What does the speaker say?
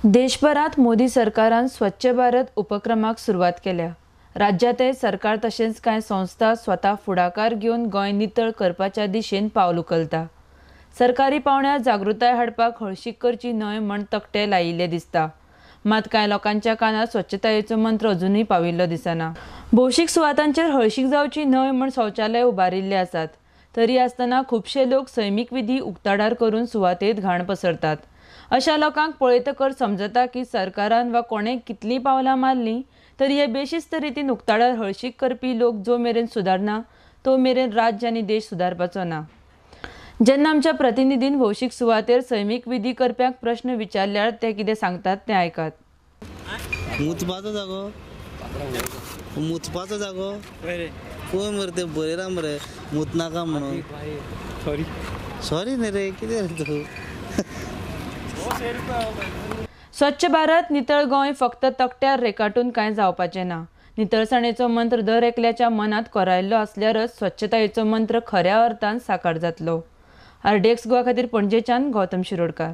देशभरात मोदी सरकारान स्वच्छ भारत उपक्रमाक सुरवात केल्या. राज्यांतय सरकार तशेंच कांय संस्था स्वता फुडाकार घेवन गोंय नितळ करपाच्या दिशेन पावल उखलता. सरकारी पावंड्यार जागृताय हाडपाक हळशीक करची न्हय म्हण तकटे लायिल्ले दिसता. मात कांय लोकांच्या कानार स्वच्छतायेचो मंत्र अजुनूय पाविल्लो दिसना. भौशीक सुवातांचेर हळशीक जावची न्हय म्हण शौचालय उबारिल्ले आसात. तरी आसतना खुबशे लोक सैमीक विधी उक्ताडार करून सुवातेत घाण पसरतात. अशा लोकांक पळयतकर समजता की सरकारान वा कोणें कितलीं पावलां मारलीं तरी हे बेशिस्त रितीन उक्ताडार हळशीक करपी लोक जो मेरेन सुदारना तो मेरेन राज्य आनी देश सुदारपाचो ना. जेन्ना आमच्या प्रतिनिधीन भौशीक सुवातेर सैमीक विधी करप्यांक प्रश्न विचारल्यार ते कितें सांगतात तें आयकात. मुतपाचो जागो, मुतपाचो जागो पळय मरे, ते बरयला मरे मुतनाका म्हणून. सॉरी सॉरी न्ही रे, कितें रे तूं. स्वच्छ भारत नितळ गोंय फक्त तकट्यार रेखाटून कांय जावपाचें ना. नितळसाणेचो मंत्र दर एकल्याच्या मनांत कोरायल्लो आसल्यारच स्वच्छतायेचो मंत्र खऱ्या अर्थान साकार जातलो. आरडीएक्स गोवा खातीर पणजेच्यान गौतम शिरोडकार.